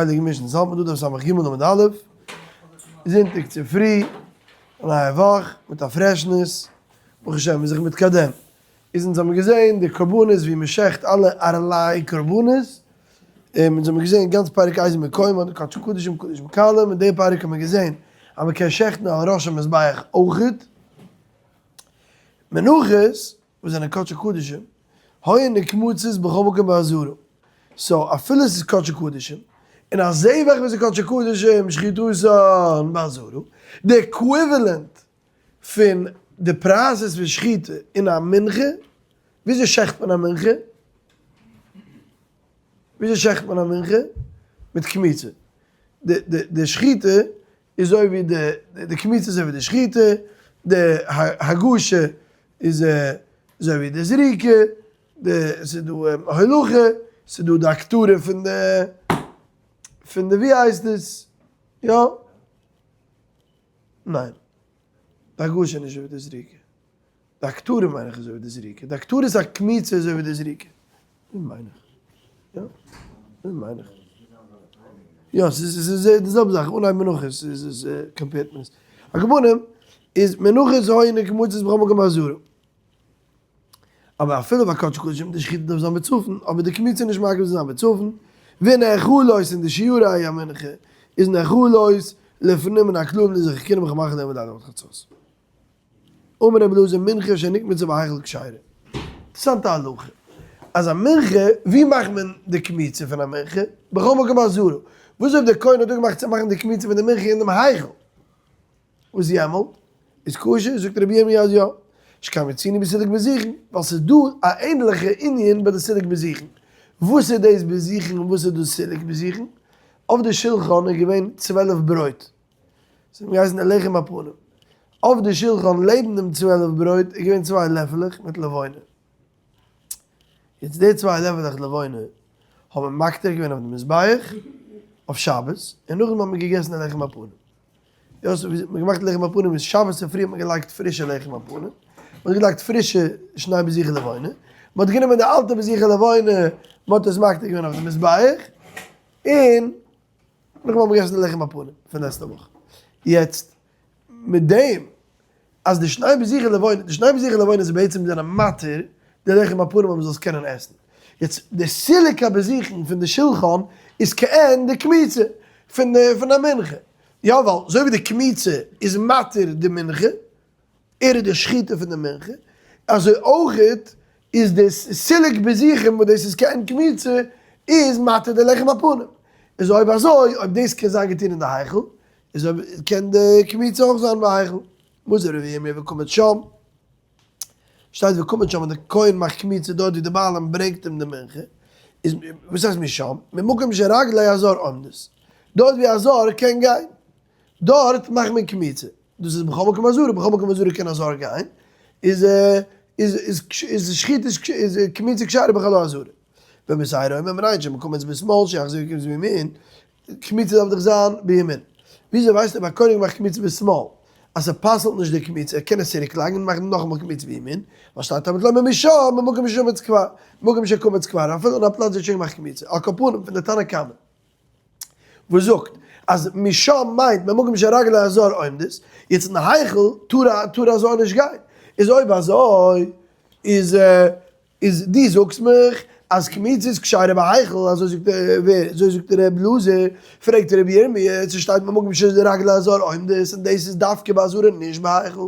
הייליגע משנה, ס'האלט מען דא דף ס"ג עמוד א', זונטאג צופרי, א נייע וואך, מיט א freshness, ברוך השם מ'איז זיך מתקדם. איז אונז האבן געזען די קרבנות ווי מ'שעכט אלע ערליי קרבנות, און אונז האבן געזען גאנץ פרק איזהו מקומן, די קדשי קדשים קדשים קלים, אין די פרק האט מען געזען אז מ'קען שעכטן על ראש המזבח אויכעט. מנחות וואס זענען קדשי קדשים, היו נקמצות בכל מקום בעזרה, so אפילו עס איז קדשי קדשים, און א זבח וואס איז קדשי קדשים שחיטתן בעזרה, די equivalent פון די process פון שחיטה אין א מנחה, וויאזוי שעכט מען א מנחה? וויאזוי שעכט מען א מנחה? מיט קמיצה. די שחיטה איז אזוי ווי די די קמיצה איז אזוי ווי די שחיטה, די הגשה איז אזוי ווי די זריקה, די ס'איז דא הולכה, ס'איז דא די הקטרה פון די פון די ווי הייסט עס? יא? ניין. די הגשה איז נישט אזוי ווי די זריקה. די הקטרה מיין איך איז אזוי ווי די זריקה. די הקטרה איז א קמיצה אזוי ווי די זריקה. מיין איך. יא. מיין איך. יא, ס'איז די זעלבע זאך, אנהייב מנחות איז compare ט מען עס. על כל פנים, איז מנחות היו נקמצות בכל מקום בעזרה. אבער אפילו ביי קדשי קדשים די שחיטה דארף זיין בצפון, אבער די קמיצה איז נישט מעכב צו זיין בצפון. ונאכלות און די שיורי המנחה איז נאכלות לפנים מן הכלאים לזכר כינים וכמאכל להם עד חצות. אמר רבי אלעזר מנחה שנקמצה בהיכל כשרה. אינטערעסאנטע הלכה. אז א מנחה, ווי מאכט מען די קמיצה פון א מנחה? בכל מקום בעזרה. וואס אויב דער כהן האט אפגעמאכט צו מאכן די קמיצה פון די מנחה אין דעם היכל? וואס יעמאלט איז כשר? זאגט רבי ירמי' אז יא. שכן מצינו בסילוק בזיכין, ווייל ס'איז דא א ענליכע ענין ביי די סילוק בזיכין. וואס איז דאס בזיכין און וואס איז דאס סילוק בזיכין? אויף די שולחן איז געווען 12 ברויט. זיי האבן געהייסן די לחם הפנים. אויף די שולחן לעבן דעם 12 ברויט איז געווען צוויי לעפעלעך מיט לבונה. יעצט די צוויי לעפעלעך לבונה האט מען מקטיר געווען אויף די מזבח אויף שבת, און נאכדעם האט מען געגעסן די לחם הפנים. יא, so ווי מען געמאכט לחם הפנים איז שבת צופרי האט מען געלייגט פרישע לחם הפנים, מען האט געלייגט פרישע שני בזיכי לבונה, מען האט גענומען די אלטע בזיכי לבונה, מען האט עס מקטיר געווען אויף די מזבח, און נאכדעם האט מען געגעסן די לחם הפנים פון לעצטע וואך. יעצט, מיט דעם אז די שני בזיכי לבונה, די שני בזיכי לבונה איז בעצם זענען מתיר די לחם הפנים אז מען זאל עס קענען עסן. יעצט, די סילוק הבזיכין פון די שולחן איז כעין די קמיצה פון די פון א מנחה. יא, ווייל אזוי ווי די קמיצה איז מתיר די מנחה, ער איז די שחיטה פון די מנחה, אזוי אויכעט איז די סילוק בזיכין וואס דאס איז כעין קמיצה איז מתיר די לחם הפנים. איז אויב אזוי, אויב דאס קען זיין געטון אין די היכל, איז אויב קען די קמיצה אויך זיין בהיכל. מתיב רבי ירמיה וקמץ שם, שטייט וקמץ שם ווען די כהן מאכט קמיצה דארט ווי די בעלים ברענגט אים די מנחה, איז וואס הייסט משם? ממקום שרגלי הזר עומדות, דארט ווי א זר קען גיין, דארט מאכט מען קמיצה. דאס איז בכל מקום עזרה, בכל מקום עזרה קען א זר גיין, איז איז איז איז שחיטה איז קמיצה כשרה בכל העזרה. רבי בתירא אומר מנין שמקמץ בשמאל שיחזיר קמיצה בימין, קמיצה דארף דאך זיין בימין. וויאזוי ווייסט אויב א כהן מאכט קמיצה בשמאל אז ס'פסל'ט נישט די קמיצה, ער קען עס צוריק לייגן און מאכן נאכאמאל קמיצה בימין, ווייל שטייט תלמוד לומר משם ממקום שקמץ כבר, ממקום שקמץ כבר, אפילו אין א פלאץ ווי ער האט שוין געמאכט קמיצה, על כל פנים פון די תנא קמא. וואס זאגט אז משם מיינט ממקום שרגלי הזר עומדות, יעצט אין היכל טאר טאר א זר נישט גיין, איז אויב אזוי איז איז דו זאגסט מיך אז קמיצה איז כשרה בהיכל, אזוי זאגט ווער? אזוי זאגט ר' אלעזר, פרעגט רבי ירמי' ס'שטייט ממקום שרגלי הזר עומדות און דאס איז דווקא בעזרה נישט בהיכל,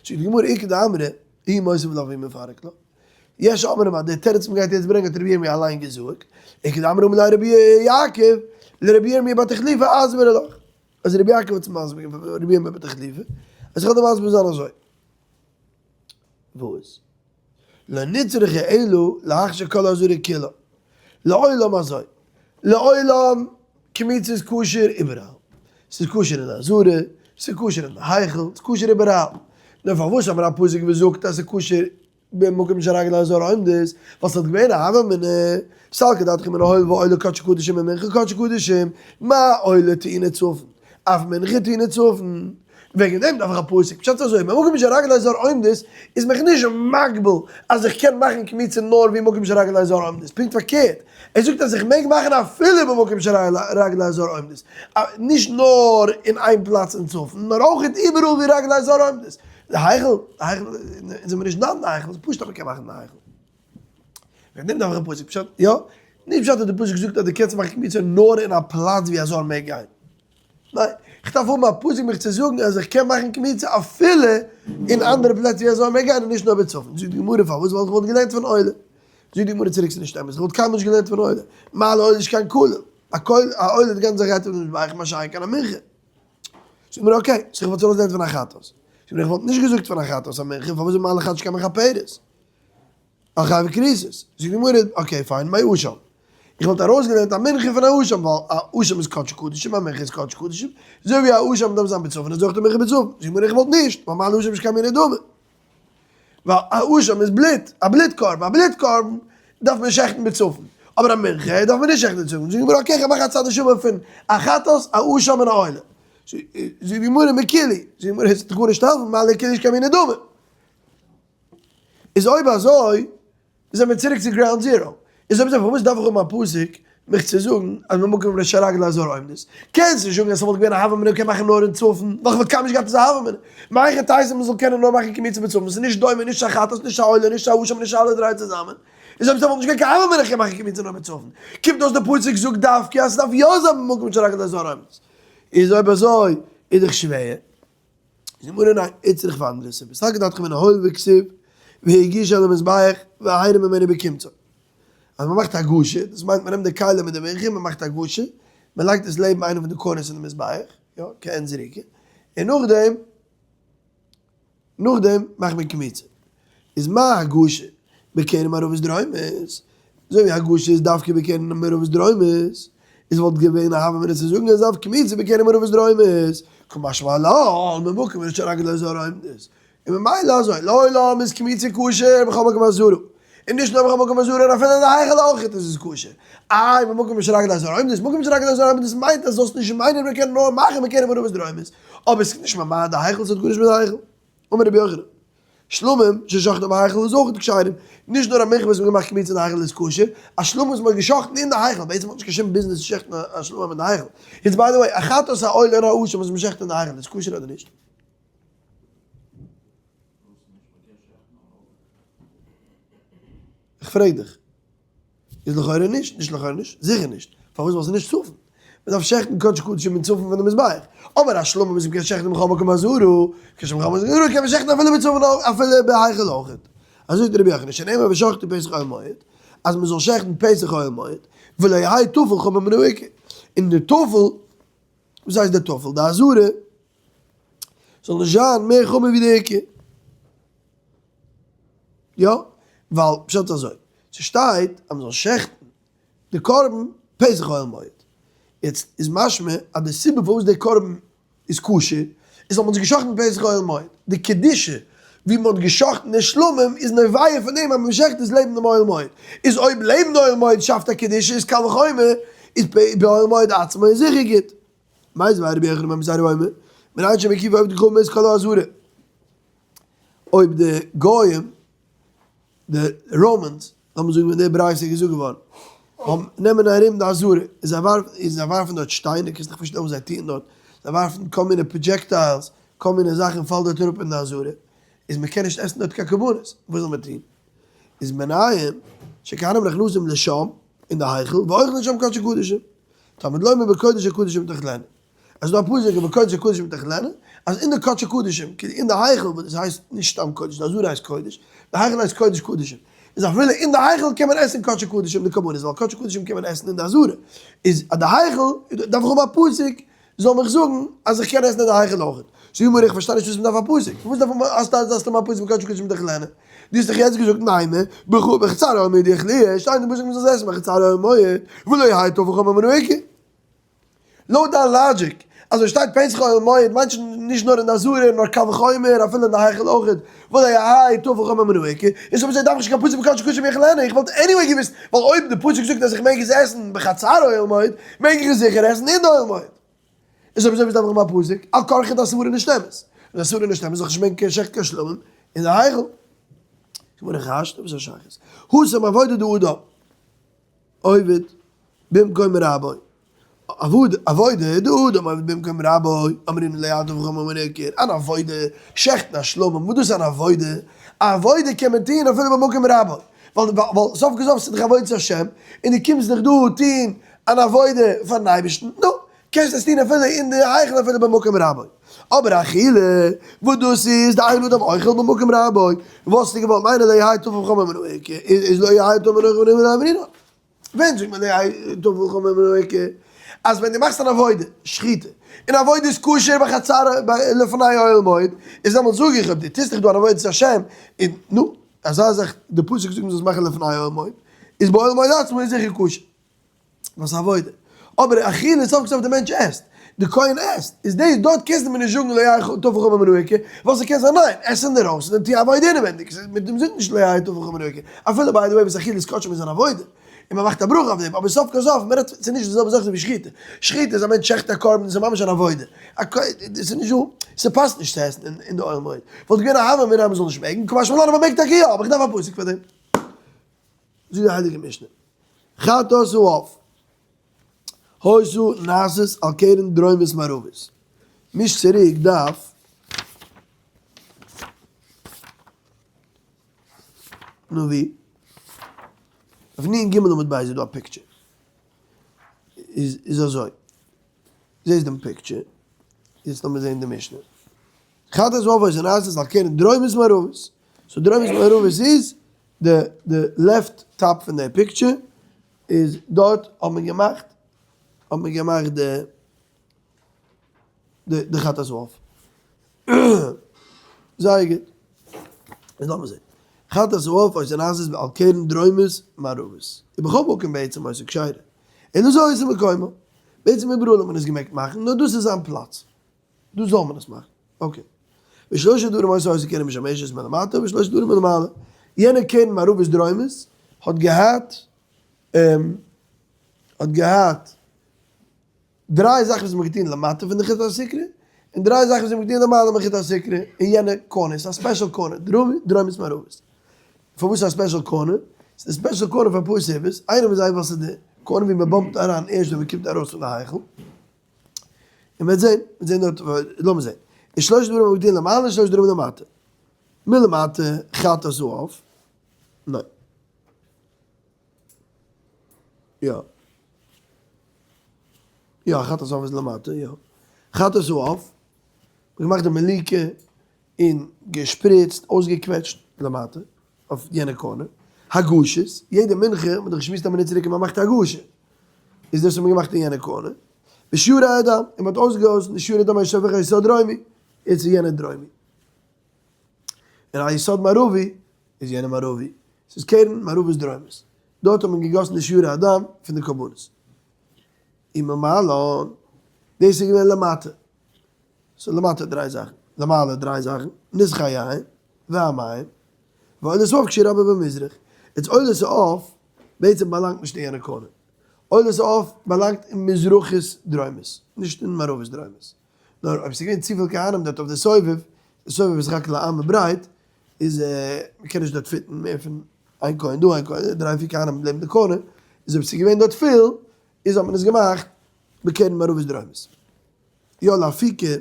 זאגט די גמרא איכא דאמרי הוא מוסיף לה והוא מפרק לה. יש אומרים אז די תירוץ מ'גייט יעצט ברענגען האט רבי ירמי' אליין געזאגט, איכא דאמרי אמר ליה רבי יעקב לרבי ירמי' בר תחליפא אסברא לך, אז רבי יעקב האט עס מסביר געווען פאר רבי ירמי' בר תחליפא, אז איך וועל דיר מסביר זיין אזוי. וואס? לא נצרכה אלא להכשיר כל העזרה כולה. לעולם אזוי. לעולם קמיצה איז כשר איבעראל. ס'איז כשר אין די עזרה, ס'איז כשר אין די היכל, ס'איז כשר איבעראל. נאר פארוואס האבן מיר א פסוק וואס זאגט אז ס'איז כשר במקום שרגלי הזר עומדות? ווייל ס'וואלט געווען א הוה אמינא, סלקא דעתך אמינא הואיל ועולה קדשי קדשים ומנחה קדשי קדשים, מה עולה טעונה צפון, אף מנחה טעונה צפון. וועגן דעם דארף איך א פסוק. פשט איז אזוי, במקום שרגלי זר עומדות איז מיך נישט מגביל אז איך קען מאכן קמיצה נאר ווי מקום שרגלי זר עומדות, פונקט פארקערט, ער זאגט אז איך מעג מאכן אפילו במקום שרגלי זר עומדות, נישט נאר אין איין פלאץ אין צפון, נאר אויך איבעראל ווי רגלי זר עומדות. די היכל, די היכל, אונז זעמיר נישט דן די היכל, ס'איז פשוט אז מ'קען מאכן די היכל. וועגן דעם דארף איך א פסוק, פשט, יא? נישט פשט אז די פסוק זאגט אז דו קענסט מאכן קמיצה נאר אין א פלאץ ווי א זר מעג גיין. ניין, איך דארף האבן א פסוק מיך צו זאגן אז איך קען מאכן קמיצה אפילו אין אנדערע פלעצער ווי א זר מעג גיין און נישט נאר בצפון. זאגט די גמרא פארוואס? ווייל איך וואלט געלערנט פון עולה. זאגט די גמרא צוריק ס'איז נישט אמת, איך וואלט קיינמאל נישט געלערנט פון עולה. מעלה עולה איז נישט קיין כליל. א כליל, א עולה די גאנצע זאך גייט אויף די מזבח מה שאין כן א מנחה. זאגט די גמרא okay, so איך וואלט ארויסגעלערנט פון א חטאת. זאגט די גמרא איך וואלט נישט געזאגט פון א חטאת א מנחה, פארוואס איז מעלה חטאת נישט קיין מכפרת? א חייבי כריתות. זאגט די גמרא, okay fine, מאשם. איך וואלט ארויסגעלערנט א מנחה פון א אשם, ווייל א אשם איז קדשי קדשים, א מנחה איז קדשי קדשים, אזוי ווי א אשם דארף זיין בצפון איז אויך די מנחה בצפון. זאגט די גמרא, איך וואלט נישט, ווייל מה לאשם נישט קיין מיני דמים. ווייל א אשם איז בלוט, א בלוט קרבן, א בלוט קרבן דארף מען שעכטן בצפון, אבער א מנחה דארף מען נישט שעכטן בצפון. זאגט די גמרא, okay, איך מאך א צד השווה פון א חטאת, א אשם און א עולה. זאגט די גמרא, מכולהו. זאגט די גמרא, עס וועט גארנישט העלפן, מה לכולהו נישט קיין מיני דמים. איז אויב אזוי זענען מיר צוריק צו ground zero. איז אויב אזוי פארוואס דארף איך האבן א פסוק מיך צו זאגן אז במקום שרגלי זר עומדות? קענסט נישט זאגן אז ס'וואלט געווען א הוה אמינא מ'קען מאכן נאר אין צפון, ווייל כ'וואלט קיינמאל נישט געהאט אזא הוה אמינא. מהיכי תיתי מ'זאל קענען נאר מאכן קמיצה בצפון? ס'איז נישט דומה נישט צו א חטאת נישט צו א עולה נישט צו א אשם נישט אלע דריי צוזאמען. איז אויב אזוי וואלט נישט געווען קיין הוה אמינא כ'קען מאכן קמיצה נאר בצפון. קומט אויס די פסוק זאגט דווקא אז ס'דארף יא זיין במקום שרגלי זר עומדות. איז אויב אזוי איז דאך שווער. זאגט די גמרא ניין, איצטריך פאר אנדערע סיבות, סלקא דעתך אמינא הואיל וכתיב והגישה אל המזבח והרים ממנו בקומצו, אז מען מאכט הגשה, דאס מיינט מען נעמט די כלי מיט די מנחה מען מאכט הגשה, מען לייגט עס לעבן איינע פון די corners פון די מזבח, יא, כעין זריקה, און נאכדעם, נאכדעם מאכט מען קמיצה. איז מה הגשה בקרן מערבית דרומית, אזוי ווי הגשה איז דווקא בקרן מערבית דרומית, איז וואלט געווען א הוה אמינא צו זאגן אז אף קמיצה בקרן מערבית דרומית, קא משמע לן במקום שרגלי זר עומדות, און ממילא אזוי לעולם איז קמיצה כשר בכל מקום עזרה, און נישט נאר בכל מקום עזרה נאר אפילו אין די היכל אויך איז עס כשר, איי במקום שרגלי זר עומדות, מקום שרגלי זר עומדות מיינט אז זאלסט נישט מיינען מען קען נאר מאכן בקרן מערבית דרומית, אבער עס איז נישט ממעט די היכל, עס האט גארנישט מיט די היכל. אמר רבי יוחנן, שלמים ששחטן בהיכל איז אויך כשרים, נישט נאר א מנחה וואס מ'האט געמאכט קמיצה אין די היכל איז כשר, א שלמים וואס מ'האט געשחטן אין די היכל, בעצם האט נישט קיין שום ביזנעס צו שעכטן א שלמים אין די היכל. יעצט by the way, א חטאת א עולה און א אשם וואס מ'שעכט אין די היכל איז כשר אדער נישט? איך פרעג דיך. איז לכאורה נישט, נישט לכאורה נישט, זיכער נישט, פארוואס ווייל ס'איז נישט צפון, מ'דארף שעכטן קדשי קדשים אין צפון פון די מזבח, אבער א שלמים וואס מ'קען שעכטן בכל מקום עזרה, כשם בכל מקום עזרה קען מען שעכטן אפילו בצפון אפילו בהיכל אויכעט, אזוי זאגט רבי יוחנן, שנאמר ושחטו פתח אוהל מועד, אז מ'זאל שעכטן פתח אוהל מועד, ולא יהא טפל חמור מן העיקר, און די טפל, וואס הייסט די טפל? די עזרה זאל נישט זיין מער חמור ווי די עיקר. יא, ווייל פשט איז אזוי, ס'שטייט אז מ'זאל שעכטן די קרבן פתח אוהל מועד, יעצט איז משמע אז די סיבה פארוואס די קרבן איז כשר איז ווייל מ'האט עס געשאכטן פתח אוהל מועד, די קדושה ווי מ'האט געשאכטן די שלמים איז נובע פון דעם אז מ'שעכט עס לעבן דעם אוהל מועד, איז אויב לעבן די אוהל מועד שאפט א קדושה איז קל וחומר איז באוהל מועד עצמו איז זיכער גוט. מיתיבי רבי יוחנן בן בתירא אומר, מנין שמקיפין עובדי כוכבים את כל העזרה. אויב די גוים, די Romans, לאמיר זאגן ווען די ברייתא איז געזאגט געווארן, האבן נעמען ארום די עזרה, און זיי ווארפן, און זיי ווארפן דארט שטיינער, קענסט דיך פארשטעלן וואס זיי טוען דארט, זיי ווארפן כל מיני projectiles, כל מיני זאכן פאלט דארט אראפ אין די עזרה, איז מען קען נישט עסן דארט קיין קרבנות, וואס זאל מען טון? איז מנין שכהנים נכנסים לשם, אין די היכל, ואוכלין שם קדשי קדשים, תלמוד לומר בקודש הקדשים תאכלנה. עס איז דא א פסוק ובקודש הקדשים תאכלנה, אז אין די קדשי קדשים, כאילו אין די היכל, וואס דאס הייסט נישט סתם קודש, די עזרה הייסט קודש, די היכל הייסט קודש קדשים, איז אפילו אין די היכל קען מען עסן קדשי קדשים די קרבנות, ווייל קדשי קדשים קען מען עסן אין די עזרה, איז אז די היכל, דארף איך האבן א פסוק זאל מיך זאגן אז איך קען עסן אין די היכל אויך. זאג מיר איך פארשטיי נישט וואס מען דארף א פסוק, פארוואס דארף מען אז דארפסטו האבן א פסוק בקודש קדשים תאכלנה? דו האסט דאך יעצט געזאגט נימא, בחצר אוהל מועד יאכלוה, שטייט אין פסוק מען זאל עס עסן בחצר אוהל מועד, ולא יהא טפל חמור מן העיקר. לויט דיין לאגיק, אז ווען שטייט פתח אוהל מועד מיינט שוין נישט נאר אין די עזרה נאר קל וחומר אפילו אין די היכל אויכעט, ולא יהא טפל חמור מן העיקר, און סאו וויאזוי דארף איך נישט קיין פסוק בקודש קדשים יאכלנה, איך וואלט anyway געוואוסט, ווייל אויב די פסוק זאגט אז איך מעג עס עסן בחצר אוהל מועד, מעג איך עס זיכער עסן אין די אוהל מועד. איז אויב אזוי וואס דארף איך האבן א פסוק? על כרחך די סברא נישט אמת. וואס אסור נישט אז מ'זאל נישט מעגן שעכטן קיין שלמים אין די היכל. גמרא חשט, וואס איז א שייכות? התם עבודה דאדם עובד במקום רבו. עבודה דאדם עובד במקום רבו, אמרינן לא יהא טפל חמור מן העיקר, אן עבודה, שעכטן א שלמים, וואס דאס איז אן עבודה? א עבודה קען מען טוהן אפילו במקום רבו, ווייל סוף כל סוף ס'איז דאך עבודת השם, און דו קומסט דאך דא טוהן אן עבודה פארן אייבערשטן, נו, קענסט עס טוהן אפילו אין די היכל אפילו במקום רבו. אבער אכילה, וואס דאס איז דאין אדם אוכל במקום רבו, וואלסטו געוואלט מיינען לא יהא טפל חמור מן העיקר, איז לא יהא טפל חמור מן העיקר. ווען זאגט מען לא יהא טפל חמור מן העיקר? אז ווען דו מאכסט אן עבודה, שחיטה, און עבודה איז כשר בחצר לפני אוהל מועד, איז דעמאלטס זאג איך אויב דו טוסט דיך דא אן עבודת השם, און נו, אזא זאך, די פסוק זאגט מען זאל עס מאכן לפני אוהל מועד, איז באוהל מועד עצמו איז זיכער כשר. ווייל ס'איז עבודה. אבער אכילה סוף כל סוף די מענטש עסט, די כהן עסט, איז דאס דארט קענסטו מיר נישט זאגן לא יהא טפל חמור מן העיקר, ווייל ס'קען זיין ניין, עס אינדערויסן און טו עבודה אינעווענדיג, מיט דעם זאגט נישט לא יהא טפל חמור מן העיקר, אפילו by the way וואס אכילה איז קדשים איז אן עבודה, און מ'מאכט א ברכה אויף דעם, אבער סוף כל סוף, מ'רעדט, ס'איז נישט די זעלבע זאך ווי שחיטה, שחיטה איז א מענטש שעכט א קרבן, דאס איז ממש אן עבודה, א כ, דאס איז נישט דא, ס'פאסט נישט צו עסן אין די אוהל מועד, וואלט געווען א הוה אמינא אז מ'זאל נישט מעגן, קא משמע לן אז מ'מעג טאקע יא, אבער איך דארף א פסוק פאר דעם. זאגט די הייליגע משנה, חטאת העוף היתה נעשית על קרן דרומית מערבית, מיש צוריק דף נו ווי? אויף נ ג עמוד ב' איז דא א picture, איז אזוי, זעסט דעם picture, יעצט לאמיר זען די משנה, חטאת העוף היתה נעשית על קרן דרומית מערבית, so דרומית מערבית איז די די left top פון די picture איז דארט האט מען געמאכט האט מען געמאכט די די די חטאת העוף. זייער גוט. איז לאמיר זעהן. חטאת העוף היתה נעשית על קרן דרומית מערבית. ובכל מקום בעצם היתה כשרה. אלא זאת מקומה. בעצם איבעראל האט מען עס געמעגט מאכן נאר דאס איז זיין פלאץ. דא זאל מען עס מאכן. okay. ושלושה דברים היתה אותה קרן משמשת מלמטה ושלושה דברים מלמעלה. יענע קרן מערבית דרומית האט געהאט האט געהאט דריי זאכן וואס מען האט געטון למטה פון די חוט הסיקרא, און דריי זאכן וואס מען האט געטון למעלה מחוט הסיקרא אין יענע corner. ס'איז א special corner, דרומית מערבית. פארוואס א special corner? ס'איז די special corner פאר אפאר סיבות, איינע פון זיי ווייל ס'איז די corner ווי מען bump ט אריין ערשט ווען מען קומט ארויס פון די היכל. און מ'וועט זען, מ'וועט זען דארט, לאמיר זען. איז שלושה דברים המקטירין למעלה און שלושה דברים למטה. מלמטה חטאת העוף. ניין. יא. יא, חטאת העוף איז למטה, יא. חטאת העוף. מ'האט געמאכט די מליקה און געשפריצט, אויסגעקוועטשט למטה, אויף יענע corner. הגשות, יעדע מנחה, מ'האט דאך געשמועסט א מינוט צוריק אז מ'מאכט הגשה. איז דאס האט מען געמאכט אין יענע corner. ושיירי הדם, און מ'האט אויסגעגאסן די שיירי דם היה שופך על יסוד דרומי, יעצט איז יענער דרומי. און על יסוד מערבי, איז יענער מערבי. ס'איז קרן מערבית דרומית. דארט האט מען געגאסן די שיירי הדם פון די קרבנות. ומלמעלה, דאס איז געווען למטה. ס'איז למטה דריי זאכן, למעלה דריי זאכן, נסך היין, והמים, ועולת העוף כשהיא רבה במזרח. יעצט עולת העוף בעצם באלאנגט נישט אין יענע corner. עולת העוף באלאנגט אין מזרחית דרומית, נישט אין מערבית דרומית. נאר אויב ס'איז געווען צופיל כהנים דארט אויף די סובב, די סובב איז רק לאמה ברייט, איז מ'קען נישט דארט fit ן מער פון איין כהן דא איין כהן דא, דריי פיר כהנים לעבן די corner, איז אויב ס'איז געווען דארט פיל, איז האט מען עס געמאכט בקרן מערבית דרומית. יא לאפיקי,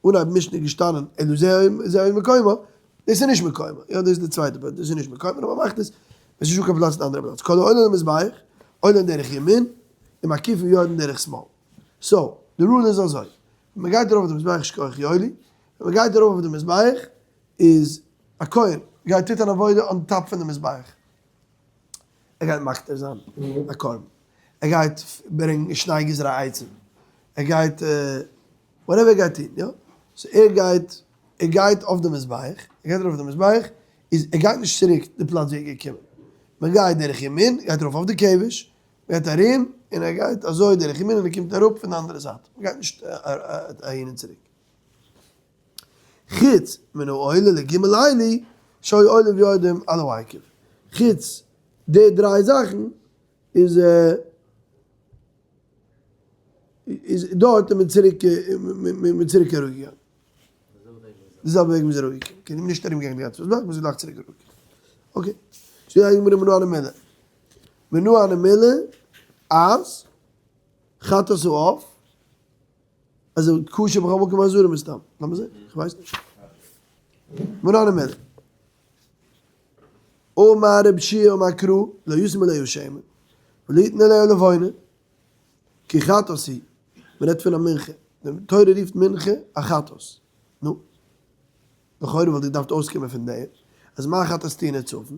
אנהייב משנה איז געשטאנען אלא זה זה מקומו, דאס איז נישט מקומו, יא דאס איז די צווייטע פארט, דאס איז נישט מקומו, נאר מ'מאכט עס, עס איז נישטא קיין פלאץ אין אנדערע פלאץ, כל העולה למזבח, עולין דרך ימין, ומקיפין ויורדין דרך שמאל. so, די rule איז אזוי, ווען מ'גייט ארויף אויף די מזבח שכוח יואלי, ווען מ'גייט ארויף אויף די מזבח, איז א כהן גייט טוט אן עבודה on top פון די מזבח, ער גייט מקטיר זיין א קרבן, ער גייט ברענגן שני גזרי עצים, ער גייט whatever ער גייט טון יא, so ער גייט ער גייט אויף די מזבח, ער גייט ארויף אויף די מזבח, איז ער גייט נישט צוריק די פלאץ ווי ער איז געקומען, מען גייט דרך ימין, גייט ארויף אויף די כבש, מען גייט ארום, און ער גייט אזוי דרך ימין און ער קומט אראפ פון די אנדערע זייט, מען גייט נישט אהין און צוריק. חוץ מן העולה לג' אלו שהיו עולים ויורדים על העקב, חוץ די דריי זאכן איז איז דארט איז מען צוריק מען צוריק אראפגעגאנגען. די זעלבע וועג ווי מ'איז אראפגעקומען, קען מען נישט ארומגיין די גאנצע מזבח, מ'איז גלייך צוריק אראפגעקומען. okay, זאגט די גמרא מנא הני מילי, מנא הני מילי אז חטאת העוף, אז כשר בכל מקום בעזרה מסתם, לאמיר זען, איך ווייס נישט. מנא הני מילי. אמר רבי יהושע אמר קרא, לא ישים עליה שמן, ולא יתן עליה לבונה, כי חטאת היא, מען רעדט פון א מנחה, די תורה רופט מנחה א חטאת, נו, לכאורה וואלט געדארפט אויסקומען פון דעם אז מה חטאת טעונה צפון,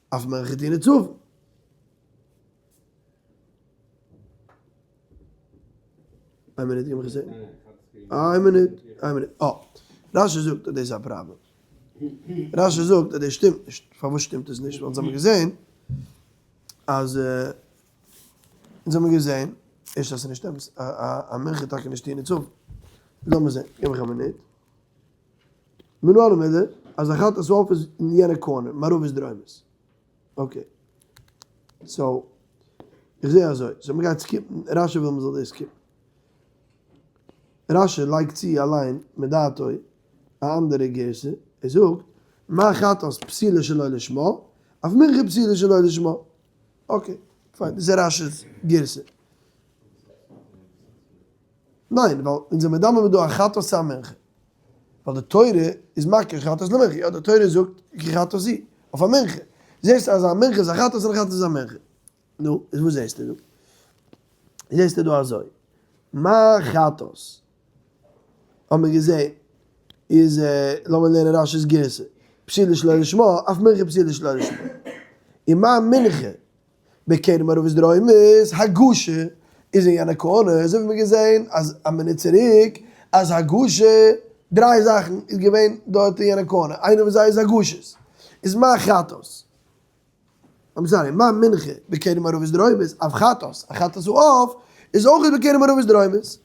אף מנחה טעונה צפון. איין מינוט גיב מיך א זען. איין מינוט, איין מינוט, אה, רשי זאגט אז דאס איז א פראבלעם. רשי זאגט אז דאס שטימט נישט. פארוואס שטימט עס נישט? ווייל אונז האבן געזען אז אונז האבן געזען, ערשט אז ס'איז נישט אמת, א מנחה איז טאקע נישט טעונה צפון. לאמיר זען, גיב מיך א מינוט. מנא הני מילי אז א חטאת העוף איז אין יענע corner, מערבית דרומית. okay. so, איך זע אזוי, so מ'גייט skip ן, רשי וויל מ'זאל דאס skip ן. רשי לייגט צו אליין מדעתו א אנדערע גירסא, ער זאגט, מה חטאת פסולה שלא לשמה, אף מנחה פסולה שלא לשמה. okay, פיין, דאס איז רשי'ס גירסא. ניין, ווייל אונז זעמיר מדמה דא א חטאת צו א מנחה. ווייל די תורה איז מקיש חטאת למנחה, יא די תורה זאגט כי חטאת היא, אויף א מנחה. זעסטו אז א מנחה איז א חטאת און א חטאת איז א מנחה. נו, איז וואס זעסטו דא? זעסטו דא אזוי, מה חטאת האט מען געזען איז, לאמיר לערנען רשי'ס גירסא, פסולה שלא לשמה, אף מנחה פסולה שלא לשמה. און מה מנחה בקרן מערבית דרומית, הגשה איז אין יענע corner, אזוי ווי מ'האט געזען אז א מינוט צוריק אז הגשה, דריי זאכן איז געווען דארט אין יענע corner, איינע פון זיי איז הגשות, איז מה חטאת? I'm sorry, מה מנחה בקרן מערבית דרומית, אף חטאת, א חטאת העוף איז אויך בקרן מערבית דרומית.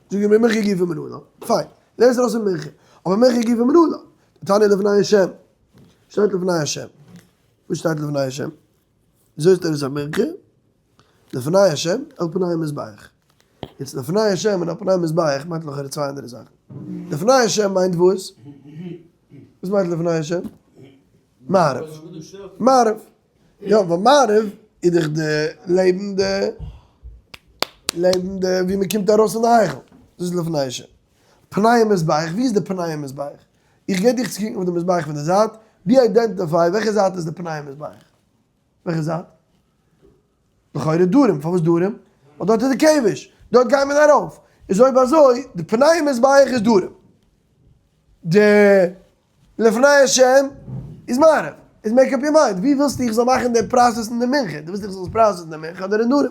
זאג איך מיר מנחה גופא מנלן, פיין, לערנסט ארויס פון מנחה, אבער מנחה גופא מנלן, דתניא לפני השם, שטייט לפני השם, וואס שטייט לפני השם? זאת תורת המנחה, לפני השם על פני המזבח. יעצט לפני השם און על פני המזבח מיינט לכאורה צוויי אנדערע זאכן. לפני השם מיינט וואס? וואס מיינט לפני השם? מערב. מערב. יא, ווייל מערב איז דאך די לעבן די לעבן די ווי מען קומט ארויס פון די היכל. דאס איז לפני השם. פני המזבח, ווי איז די פני המזבח? איך גיב דיך צו קוקן אויף די מזבח פון די זייט, דו identify וועלכע זייט איז די פני המזבח. וועלכע זייט? לכאורה דרום, פארוואס דרום? ווייל דארט איז די כבש, דארט גייט מען ארויף, איז אויב אזוי די פני המזבח איז דרום, די לפני השם איז מערב, איז make up your mind, ווי ווילסטו איך זאל מאכן די process אין די מנחה, דו ווילסט איך זאל עס process ן אין די מנחה אדער אין דרום?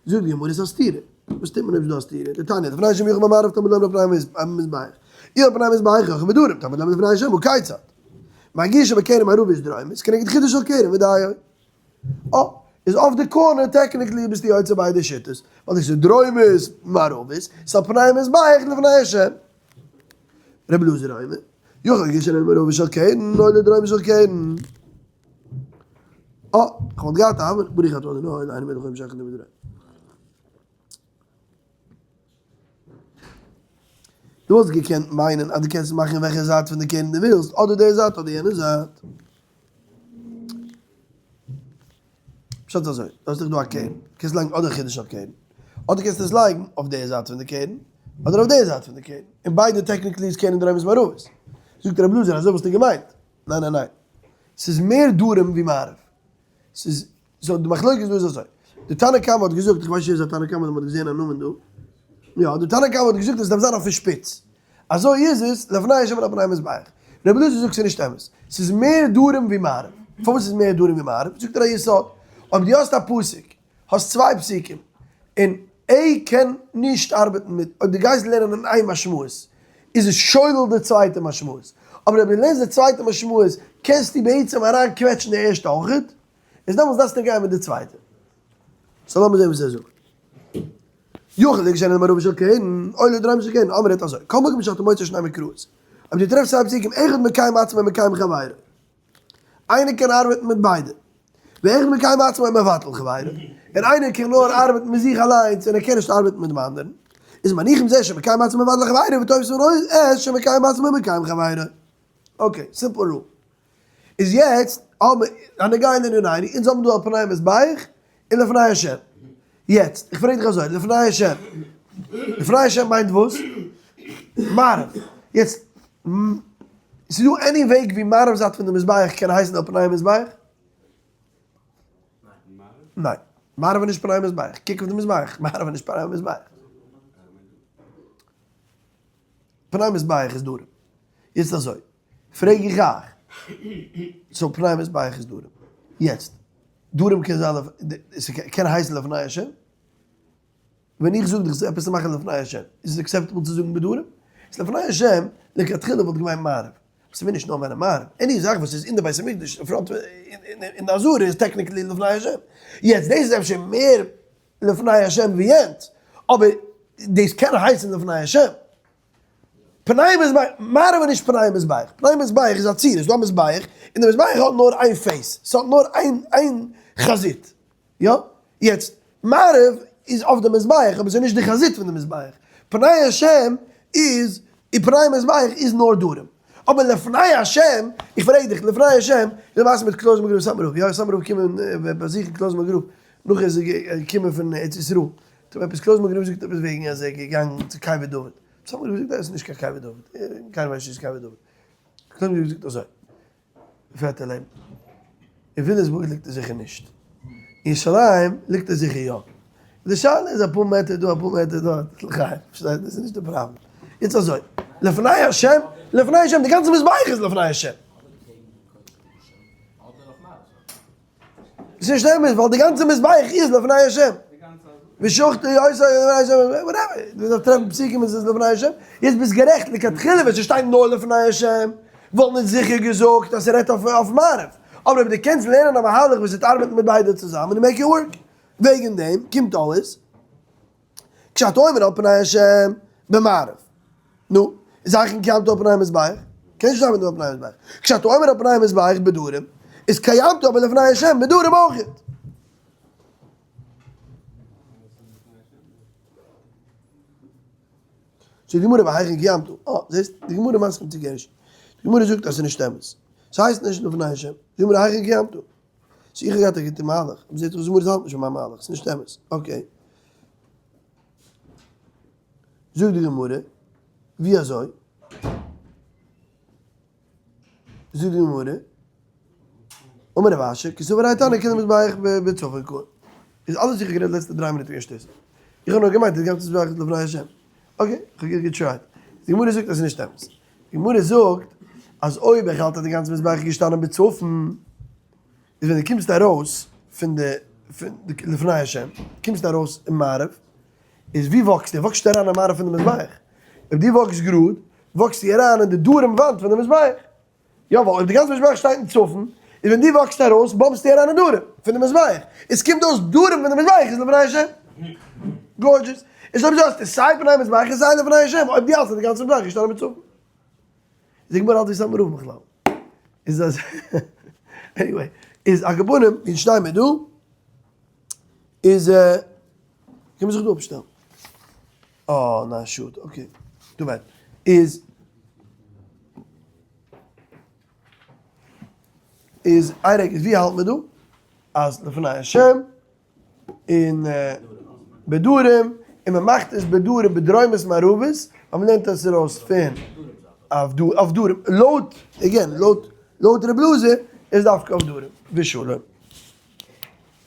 זאגט די גמרא איז א סתירה, וואס טוט מען אויב איז דא א סתירה? דתניא, לפני השם יוכיח במערב תלמוד לומר לפני המזבח, אי על פני המזבח יוכיח בדרום, תלמוד לומר לפני השם, הא כיצד? מגיש בקרן מערבית דרומית, כנגד חודה של קרן ודיו. אה, איז אויף די corner technically ביסטו יוצא ביידע שיטות, ווייל דאס איז דרומית מערבית, ס'איז על פני המזבח לפני השם. רבי אלעזר אומר, יכול להגישנה למערבה של קרן או לדרומה של קרן. אה, כ'וואלט געהאט א ברוך אתה אדוני אלהינו מלך העולם שהכל נהיה בדברו. דו וואלסט געקענט מיינען אז דו קענסט מאכן וועלכע זייט פון די קרן דו ווילסט, אדער די זייט אדער יענע זייט. פשט איז אזוי, דו האסט דאך דא א קרן, קענסט לייגן אדער חודה של קרן, אדער קענסטו עס לייגן אויף די זייט פון די קרן, אדער אויף די זייט פון די קרן, און ביידע technically איז קרן דרומית מערבית. זאגט רבי אלעזר, אזוי וואלסטו געמיינט. ניין ניין ניין. ס'איז מער דרום ווי מערב. ס'איז, so די מחלוקת דא איז אזוי. די תנא קמא האט געזאגט, איך ווייס נישט ווער איז א תנא קמא, מ'האט געזען א נאמען דא. יא, די תנא קמא האט געזאגט אז עס דארף זיין אויפן שפיץ. אזוי איז עס, לפני השם על פני המזבח. רבי אלעזר זאגט ס'איז נישט אמת. ס'איז מער דרום ווי מערב. פארוואס איז מער דרום ווי מערב? זאגט ער א יסוד. אויב דו האסט א פסוק, האסט צוויי פסוקים, און א קען נישט ארבעטן מיט, אויב דו גייסט לערנען אין איין משמעות, איז עס שולל די צווייטע משמעות. אבער אויב דו לערנסט די צווייטע משמעות, קענסטו בעצם אריין קוועטשן די ערשטע אויכעט, איז דעמאלטס דארפסטו גיין מיט די צווייטע. so לאמיר זען וואס ער זאגט. יכול להגישנה למערבה של קרן, או לדרומה של קרן, אמרת אזוי, כל מקום שאתה מוצא שני מקראות, אויב דו טרעפסט צוויי פסוקים אחד מקיים עצמו ומקיים חברו, איינער קען ארבעטן מיט ביידע, ואחד מקיים עצמו ומבטל חברו, און איינער קען נאר ארבעטן מיט זיך אליינס און ער קען נישט ארבעטן מיט דעם אנדערן. איז מניחים זה שמקיים עצמו מבטל לחבירו ותופסים את שמקיים עצמו מקיים חברו. okay, simple rule. איז יעצט הנוגע לענינינו, אונז האבן דא על פני המזבח און לפני השם. יעצט, איך פרעג דיך אזוי, לפני השם, לפני השם מיינט וואס? מערב. יעצט, ס'איז דא any וועג ווי מערב זייט פון די מזבח קען הייסן על פני המזבח? ניין. מערב איז נישט פני המזבח. קוק אויף די מזבח, מערב איז נישט פני המזבח. פני המזבח איז דרום. יעצט אזוי, פרעג איך אייך, so פני המזבח איז דרום. יעצט, דרום קען זיין, ס'קען הייסן לפני השם? ווען איך זאג דיך ס'איז עפעס צו מאכן לפני השם, איז עס acceptable צו זאגן בדרום? איז לפני השם, לכתחילה וואלט געמיינט מערב. אבער ס'מיינט נישט נאר ווען מערב. any זאך וואס איז אין די בית המקדש, אין front, אין די עזרה איז technically לפני השם. יעצט דאס איז אפשר מער לפני השם ווי יענץ, אבער דאס קען הייסן לפני השם. פני מזבח, מערב איז נישט פני מזבח, פני מזבח איז א צורה, ס'איז דא א מזבח, און די מזבח האט נאר איין face, ס'האט נאר איין איין חזית, יא? יעצט, מערב איז אויף די מזבח, אבער ס'איז נישט די חזית פון די מזבח, פני השם איז, און פני מזבח איז נאר דרום. אבער לפני השם, איך פרעג דיך, לפני השם, איז די מעשה מיט קלויזענבורג רב סאטמאר רב, יא סאטמאר רב קומען באזוכן קלויזענבורג רב, נאך ער איז געקומען פון ארץ ישראל, האט אים עפעס קלויזענבורג רב געזאגט עפעס וועגן אז ער איז געגאנגען צו קבר דוד, סאטמאר רב געזאגט אז עס איז נישט קיין קבר דוד, קיינער ווייסט נישט וואס איז קבר דוד, קלויזענבורג רב געזאגט אזוי, פעטער לעבן, אין וויליאמסבורג ליגט ער זיכער נישט, אין ירושלים ליגט ער זיכער יא, די שאלה איז אפאר מעטער דא אפאר מעטער דארט, לחיים, פארשטייסט דאס איז נישט די פראבלעם, יעצט אזוי, לפני השם, לפני השם, די גאנצע מזבח איז לפני השם. ס'איז נישט אמת, ווייל די גאנצע מזבח איז לפני השם. ושחטו אותו לפני השם, whatever, דו דארפסט טרעפן פסוקים וואס איז לפני השם. יעצט ביסט גערעכט, לכתחילה ווען ס'שטייט נאר לפני השם, וואלט מען זיכער געזאגט אז ס'רעדט אויף מערב. אבער אויב דו קענסט לערנען א מהלך וואס וועט ארבעטן מיט ביידע צוזאמען, make it work. וועגן דעם קומט אויס. כשאתה אומר על פני השם במערב. נו, איז היכן קיימת על פני המזבח? קען נישט זיין מיט דעם על פני המזבח. כשאתה אומר על פני המזבח בדרום, איז קיימת אבער לפני השם בדרום אויכעט. זאגט די גמרא והיכן קיימת? אה, זעסט, די גמרא מסכים צו גערשי. די גמרא זאגט אז ס'איז נישט אמת. ס'הייסט נישט לפני השם. זאגט די גמרא היכן קיימת? so איך האב געהאט א גוטע מהלך, אבער זעט אויס די גמרא האלט נישט פון מיין מהלך, ס'איז נישט אמת, okay. זאגט די גמרא, ווי אזוי? זאגט די גמרא, אמר רב אשי, קסבר האי תנא כוליה מזבח בצפון קאי. איז אלעס וואס איך האב גערעדט לעצטע דריי מינוט געווען שטות. איך האב נאר געמיינט אז די גאנצע מזבח איז לפני השם. okay, איך האב גוט גע try ט. די גמרא זאגט אז ס'איז נישט אמת. די גמרא זאגט אז אויב איך האלט אז די גאנצע מזבח איז געשטאנען בצפון, איז ווען דו קומסט ארויס פון די פון די לפני השם, קומסט ארויס אין מערב, איז ווי walk סטו? walk סטו אריין אין מערב פון די מזבח? אויב דו walk סט גראד, walk סטו אריין אין די דרום וואנט פון די מזבח. יא, ווייל אויב די גאנצע מזבח שטייט אין צפון, איז ווען דו walk סט ארויס, bump סטו אריין אין דרום פון די מזבח. עס קומט אויס דרום פון די מזבח איז לפני השם. gorgeous. איז אויב אזוי האסטו סיי פני מזבח און סיי לפני השם, אויב דו האלסט אז די גאנצע מזבח איז געשטאנען בצפון. איז די גמרא האלט ווי סאטמאר רב בכלל. איז אז anyway, איז על כל פנים, ווי שטיי מיר דא, איז קען מען זיך דא אפשטעלן. אה, ניין, שאד, okay. too bad. איז איז איין רגע, ווי האלט מען דא? אז לפני השם און בדרום, און מען מאכט עס בדרום בדרומית מערבית, ווייל מען לערנט עס ארויס פון אויף דרום, לויט, again, לויט לויט רב אלעזר איז דווקא אויף דרום, ושלום.